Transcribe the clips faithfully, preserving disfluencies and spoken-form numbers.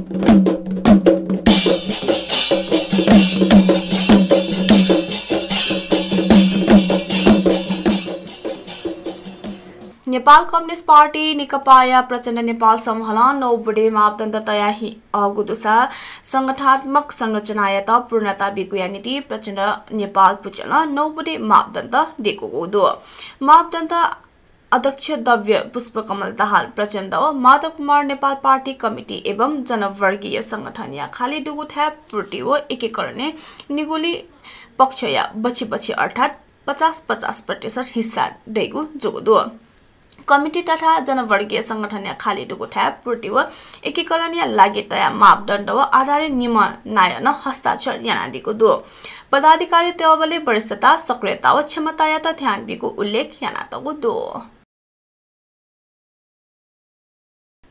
Nepal communist party नेकपाया प्रचण्ड नेपाल समूहं नौ बुँदे मापदण्ड तयार हि-, हःगु दुसा संगठनात्मक संरचनायात पूर्णता बीगुया निंतिं प्रचण्ड नेपाल पुचलं नौ बुँदे मापदण्ड दय्‌कूगु दु। मापदण्ड अध्यक्ष दव्य पुष्पकमल दाहाल प्रचण्ड व माधव कुमार नेपाल पार्टी कमिटी एवं जनवर्गीय संगठनया खाली दुगु थाय् पूर्ति व एकीकरणय् निगुलिं पक्षया बछि बछि अर्थात् पचास पचास प्रतिशत हिस्सा दइगु जूगु दु। कमिटी तथा जनवर्गीय संगठनया खाली दुगु थाय् पूर्ति व एकीकरणया लागि तयाः मापदण्ड व आधारय् निम्ह नायः नं हस्ताक्षर यानादीगु दु। पदाधिकारी तयेबलय् वरिष्ठता, सक्रियता व क्षमतायात ध्यान बीगु उल्लेख यानातःगु दु।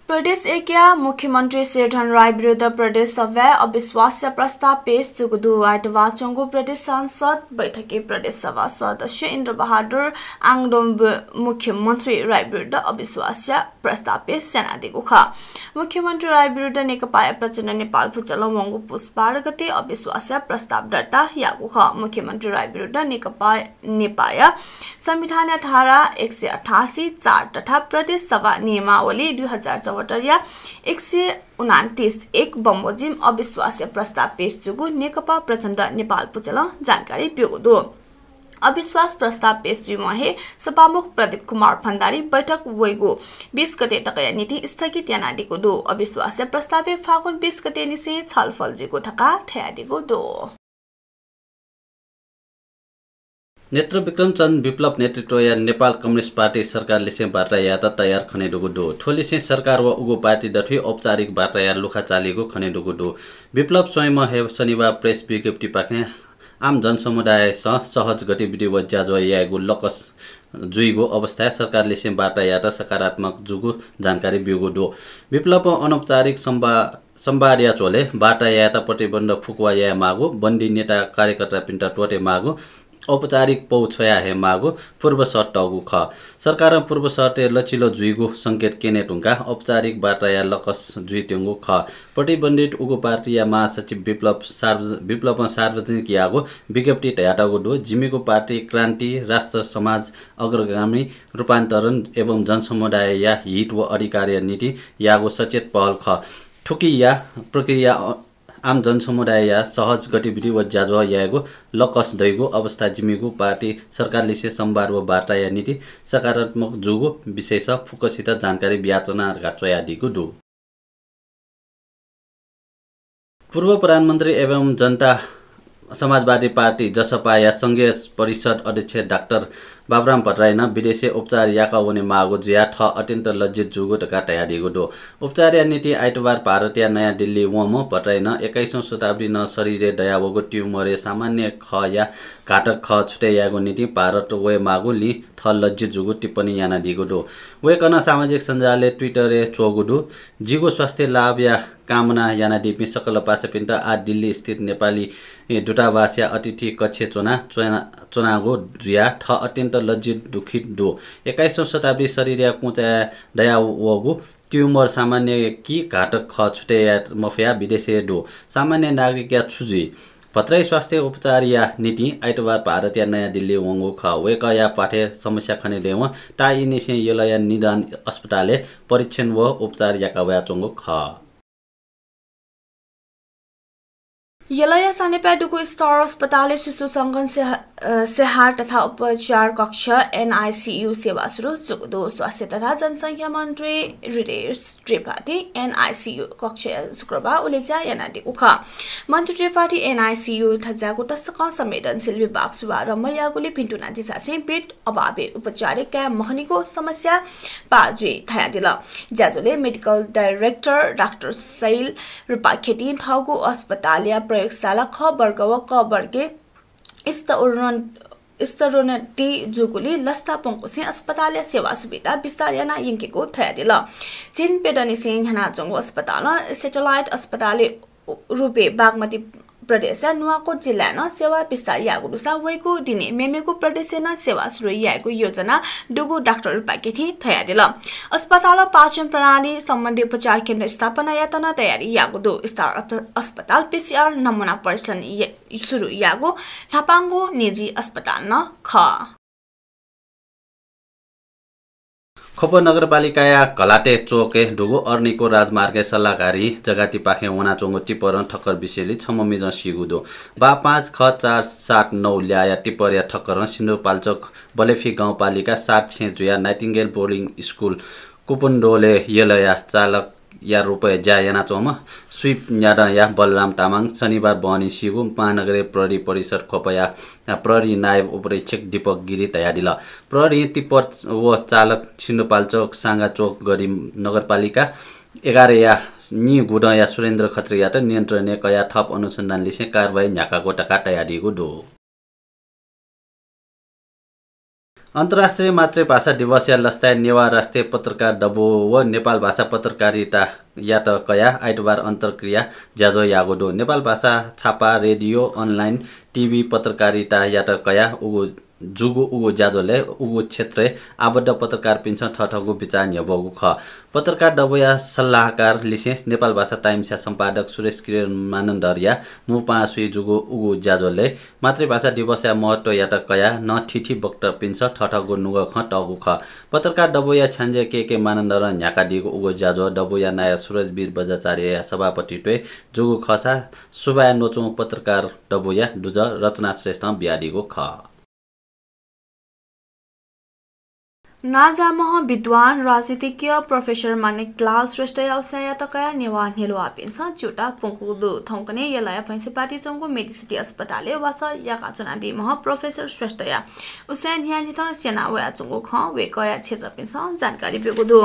प्रदेश एकया मुख्यमन्त्री शेरधन राय विरुद्ध प्रदेश सभाय् अविश्वासया प्रस्ताव पेश जूगु दु। आइतबार च्वंगु प्रदेश संसद बैठकय् प्रदेश सभा सदस्य इन्द्रबहादुर आङदोम्ब मुख्यमन्त्री राय विरुद्ध अविश्वासया प्रस्ताव पेश यानादीगु खः। मुख्यमन्त्री राय विरुद्ध नेकपाया प्रचण्ड नेपाल पुचलं वंगु पुस बाह्र गते अविश्वासया प्रस्ताव दर्ता याःगु खः। मुख्यमन्त्री राय विरुद्ध नेकपा नेपाया संविधानया धारा एक सय अठासी चार तथा प्रदेश सभा नियमावली दुई हजार चौहत्तरया एक सय उनान्तिस एक बमोजिम अविश्वासया प्रस्ताव पेश जूगु नेकपा प्रचण्ड नेपाल पुचलं जानकारी ब्यूगु दु। अविश्वास प्रस्ताव पेश जुइम्ह हे सभामुख प्रदीप कुमार भण्डारी बैठक वइगु बीस गते तकया निंतिं स्थगित यानादीगु दु। अविश्वासया प्रस्तावय् फागुन बीस गते निसें छलफल जुइगु धकाः धयादीगु दु। नेत्र विक्रम चन्द विप्लव नेतृत्वया नेपाल कम्युनिस्ट पार्टी सरकार लिसें वार्ता यायेत तयार खनेदुगु दु। थ्व लिसें सरकार व उगु पार्टी दथुइ औपचारिक वार्ता यायेत लुखा चालीगु खनेदुगु दु। विप्लव स्वयंम्हं हे शनिबार प्रेस विज्ञप्तिपाखें आम जनसमुदायसं सहज गतिविधि व ज्याझ्वः यायेगु लकस जुइगु अवस्थाय् सरकार लिसें वार्ता यायेत सकारात्मक जूगु जानकारी ब्यूगु दु। विप्लवं अनौपचारिक संवा-, संवादया झ्वलय् वार्ता यायेत प्रतिबन्ध फुक्वा यायेमाःगु, बन्दी नेता कार्यकर्तापिन्त त्वःतेमाःगु, औपचारिक पौ छ्वया हयेमाःगु पूर्व शर्त तःगु खः। सरकारं पूर्व शर्तय् लचिलो जुइगु संकेत क्यने धुंकाः औपचारिक वार्ताया लकस जुइत्यंगु खः। प्रतिबन्धित उगु पार्टीया महासचिव विप्लव सार्वज-, विप्लवं सार्वजनिक याःगु विज्ञप्ति धयातःगु दु। जिमिगु पार्टी क्रान्ति, राष्ट्र, समाज अग्रगामी रूपान्तरण एवं जनसमुदायया हित व अधिकारया निंतिं याःगु सचेत पहल खः। थुकिया प्रक्रिया अ-, आम जनसमुदायया सहज गतिविधि व ज्याझ्वः यायेगु लकस दइगु अवस्था जिमिगु पार्टी सरकारलिसे संवाद व वार्ताया निंतिं सकारात्मक जूगु विषयस फुक्कसित जानकारी बियाच्वना धकाः च्वयादीगु दु। पूर्व प्रधानमन्त्री एवं जनता समाजवादी पार्टी, जसपाया संघीय परिषद अध्यक्ष डाक्टर बाबुराम भट्टराईं विदेशय् उपचार याका वनेमाःगु जुयाः थः अत्यन्त लज्जित जूगु धकाः धयादीगु दु। उपचारया निंतिं आइतबार भारतया नयाँ दिल्ली वंम्ह भट्टराईं एक्काइसौं शताब्दीं नं शरीरय् दयावःगु ट्युमरया सामान्य खःया घातक खः छुटे यायेगु निंतिं भारत वयेमाःगुलिं थः लज्जित जूगु टिप्पणी यानादीगु दु। वय्कलं सामाजिक सञ्जालय् Twitter-य् च्वःगु दु, जिगु स्वास्थ्य लाभया कामना यानादीपिं सकल पासापिन्त आः दिल्ली स्थित नेपाली दूतावासया अतिथि कक्षय् च्वना, च्वना, च्वनागु जुयाः थः अत्यन्त लज्जित दुखित दु। एक्काइसौं शताब्दी शरीरया कुचाय् दयावःगु ट्युमर सामान्य कि घातक खः छुटे याये मफयाः विदेशय् दु। सामान्य नागरिकया छु जुइ? भट्टराई स्वास्थ्य उपचारया निंतिं आइतबार भारतया नयाँ दिल्ली वंगु खः। वय्कःया प्वाथय् समस्या खनेदयेवं ताःईनिसें यलया निदान अस्पतालय् परीक्षण व उपचार याका वयाच्वंगु खः। यलया सानेपाय् दुगु स्टार अस्पतालय् शिशु संघन स्याहा-, अ, स्याहार तथा उपचार कक्ष, NICU, सेवा सुरु जूगु दु। स्वास्थ्य तथा जनसंख्या मन्त्री हृदयेश त्रिपाठी NICU कक्षय् शुक्रबार उलेज्या यानादीगु खः। मन्त्री त्रिपाठी NICU थज्याःगु तसकं संवेदनशील विभाग शुभारम्भ याःगुलिं भिन्तुना दिसासें bed अभावय् उपचार काये मखनीगु समस्या पाः जुइ धयादिल। ज्याझ्वलय् medical director डाक्टर शैल रूपाखेतीं थःगु अस्पतालया प्रयोगशाला ख वर्ग व क वर्गय् स्तरोन्नति जूगुलिं लसता प्वंकुसें अस्पतालया सेवा सुविधा विस्तार याना यंकेगु धयादिल। झिंप्यदँनिसें न्ह्यानाच्वंगु अस्पतालं satellite अस्पतालया रूपय् बागमती प्रदेशया नुवाकोट जिल्लाय् नं सेवा विस्तार याःगु दुसा वइगु दिने मेमेगु प्रदेशय् नं सेवा सुरु यायेगु योजना दुगु डाक्टर रूपाकेथीं धयादिल। अस्पतालं पाचन प्रणाली सम्बन्धी उपचार केन्द्र स्थापना यायेत नं तयारी याःगु दु। स्थान अप-, अस्पताल पीसीआर नमुना परीक्षण या-, सुरु याःगु न्हापांगु निजी अस्पताल नं खः। ख्वप नगरपालिकाया घलाते चोकय् दुगु अरनिको राजमार्गय् सल्लाहकारी जगातिपाखें वनाच्वंगु टिप्परं ठक्कर बिसेंलि छम्ह मिजं सीगु दु। बा पाँच ख चार सात नौ ल्याःया टिप्परया ठक्करं सिन्धुपाल्चोक बलेफी गाउँपालिका सात छेँ जुयाः नाइटिङ्गेल बोर्डिङ स्कुल कुपुन्डोले यलया चालक या रूपय् ज्या यानाच्वंम्ह स्वीप न्यादँया बलराम तामाङ शनिबार बहनी सीगु महानगरीय प्रहरी परिसर ख्वपया प्रहरी नायब उपरीक्षक दीपक गिरी धयादिल। प्रहरीं टिप्पर व चालक सिन्धुपाल्चोक साँगाचोक गरी नगरपालिका एघारया नीगुदँया सुरेन्द्र खत्रीयात नियन्त्रणय् कयाः थप अनुसन्धान लिसें कारवाही न्ह्याकागु धकाः धयादीगु दु। अन्तर्राष्ट्रिय मातृभाषा दिवसया लसताय् नेवाः राष्ट्रिय पत्रकार दबू व नेपाल भाषा पत्रकारितायात कयाः आइतबार अन्तर्क्रिया ज्याझ्वः याःगु दु। नेपाल भाषा छापा, रेडियो, अनलाइन, टिभी पत्रकारितायात कयाः उगु, जूगु उगु ज्याझ्वलय् उगु क्षेत्रय् आबद्ध पत्रकारपिन्सं थःथःगु बिचाः न्ह्यब्वःगु खः। पत्रकार दबूया सल्लाहकार लिसें नेपाल भाषा टाइम्सया सम्पादक सुरेश किरण मानन्धरया मू पाहां स्वयाः जूगु उगु ज्याझ्वलय् मातृभाषा दिवसया महत्वयात कयाः नं थीथी वक्तापिन्सं थःथःगु नुगः खँ तःगु खः। पत्रकार दबूया छ्याञ्जे केके मानन्धरं न्ह्याकादीगु उगु ज्याझ्वः दबूया नायः सुरजवीर बज्राचार्यया सभापतित्वय् जूगु खःसा सुभाय् न्वचुं पत्रकार दबूया दुजः रचना श्रेष्ठं बियादीगु खः। नांजाःम्ह विद्वान, राजनीतिज्ञ प्रोफेसर माणिकलाल श्रेष्ठया उसाँय्‌यात कयाः नेवाः न्ह्यलुवाःपिन्सं च्यूताः प्वंकूगु दु। थौंकन्हय् यलया भैंसेपाटी च्वंगु मेडिसिटी अस्पतालय् वासः याकाच्वनादीम्ह प्रोफेसर श्रेष्ठया उसाँय् न्हियान्हिथं स्यना वयाच्वंगु खँ वय्‌कःया छेँजःपिन्सं जानकारी ब्यूगु दु।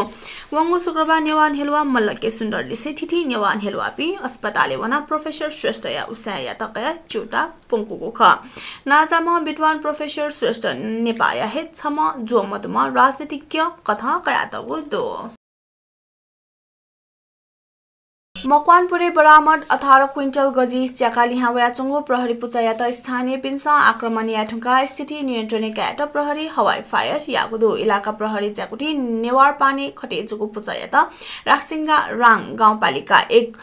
वंगु शुक्रबार नेवाः न्ह्यलुवाः मल्ल के सुन्दरलिसें थीथी नेवाः न्ह्यलुवाःपिं अस्पतालय् वनाः प्रोफेसर श्रेष्ठया उसाँय्‌यात कयाः च्यूताः प्वंकूगु खः। नांजाःम्ह विद्वान प्रोफेसर श्रेष्ठ नेपाःया हे छम्ह ज्वः मदुम्ह राजनीतिज्ञ कथं कयातःगु दु। मकवानपुरय् बरामद अठार क्विन्टल गजि च्याका लिहां वयाच्वंगु प्रहरी पुचःयात स्थानीयपिन्सं आक्रमण याये धुंकाः स्थिति नियन्त्रणय् कायेत प्रहरी हवाई फायर याःगु दु। इलाका प्रहरी ज्याकुथिं नेवार पानी खटे जूगु पुचःयात राक्सिङराङ गाउँपालिका एक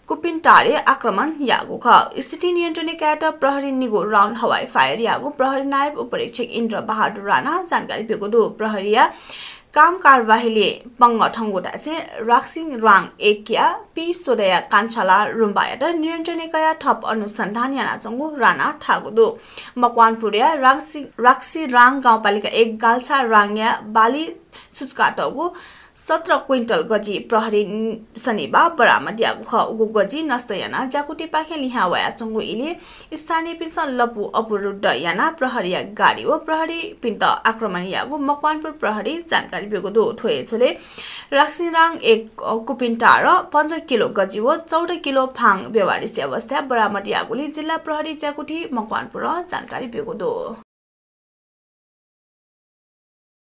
कुपिन्टारय् आक्रमण याःगु खः। स्थिति नियन्त्रणय् कायेत प्रहरीं निगू राउन्ड हवाई फायर याःगु प्रहरी नायब उपरीक्षक इन्द्र बहादुर राणां जानकारी ब्यूगु दु। प्रहरीया काम कारवाहीले पंगः थंगु धासें राक्सिङराङ एकया पीस्वदँया कान्छाला रुम्बायात नियन्त्रणय् कयाः थप अनुसन्धान यानाच्वंगु राणां धाःगु दु। मकवानपुरया राक्सि-, राक्सिङराङ गाउँपालिका एक गाल्छाराङया बाली सुचुकातःगु सत्र क्विन्टल गजि प्रहरीं शनिबार बरामद याःगु खः। उगु गजि नष्ट यानाः ज्याकुथिपाखें लिहां वयाच्वंगु इलय् स्थानीयपिन्सं लँपु अवरुद्ध यानाः प्रहरीया गाडी व प्रहरीपिन्त आक्रमण याःगु मकवानपुर प्रहरीं जानकारी ब्यूगु दु। थ्व हे झ्वलय् राक्सिङराङ एक कुपिन्टारं पन्ध्र किलो गजि व चौध किलो भाङ बेवारिस अवस्थाय् बरामद याःगुलिं जिल्ला प्रहरी ज्याकुथि मकवानपुरं जानकारी ब्यूगु दु।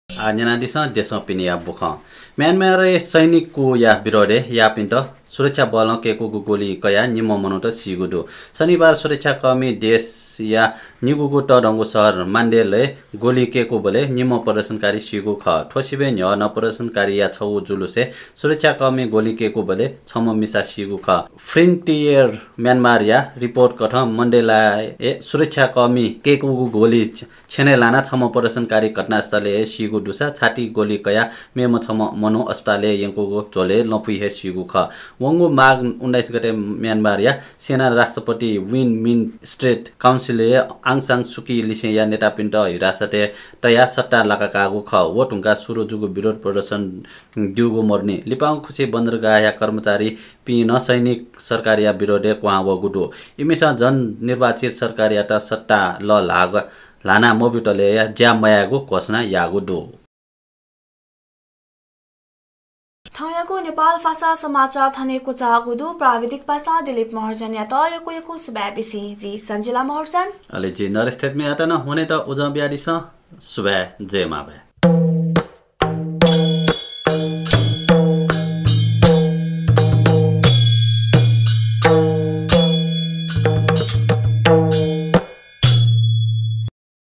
आः न्यनादिसँ देशं पिनेया बुखँ। म्यानमारय् सैनिक कुया विरोधय् याःपिन्त सुरक्षा बलं कय्कूगु गोली कयाः निम्ह मनूत सीगु दु। शनिबार सुरक्षाकर्मी देशया निगूगु तःधंगु शहर मान्डेलय् गोली कय्कूबलय् निम्ह प्रदर्शनकारी सीगु खः। थ्व सिबें न्ह्यः नं प्रदर्शनकारीया छगू जुलुसय् सुरक्षाकर्मी गोली कय्कूबलय् छम्ह मिसा सीगु खः। फ्रन्टियर म्यानमारया रिपोर्ट कथं मान्डेलय् सुरक्षाकर्मी कय्कूगु गोली छ्यनय् लानाः छम्ह प्रदर्शनकारी घटनास्थलय् हे सीगु दुसा छाती गोली कयाः मेम्ह छम्ह मनू अस्पतालय् यंकूगु झ्वलय् लँपुइ हे सीगु खः। वंगु माघ उन्नाइस गते म्यानमारया सेना राष्ट्रपति विन मिन्ट स्टेट काउन्सिलय् आङ सान सुकी लिसेंया नेतापिन्त हिरासतय् तयाः सट्टा लाकाकाःगु खः। व धुंकाः सुरु जूगु विरोध प्रदर्शन द्यूगु मदुनि। लिपांगु खुसी बन्दरगाहया कर्मचारीपिं नं सैनिक सरकारया विरोधय् क्वहां वःगु दु। इमिसं जननिर्वाचित सरकारयात सट्टा लःल्हाग-, ल्हाना मब्यूतले ज्या मयायेगु घोषणा याःगु दु। थौंयागु नेपाल भाषा समाचार थन हे क्वचाःगु दु। प्राविधिक पासा दिलीप महर्जनयात यक्व यक्व सुभाय् बिसें जि सञ्जिला महर्जन। अले जि नरेश थेच्मीयात नं हनेत उजं बियादिसँ। सुभाय्, जय मांभाय्।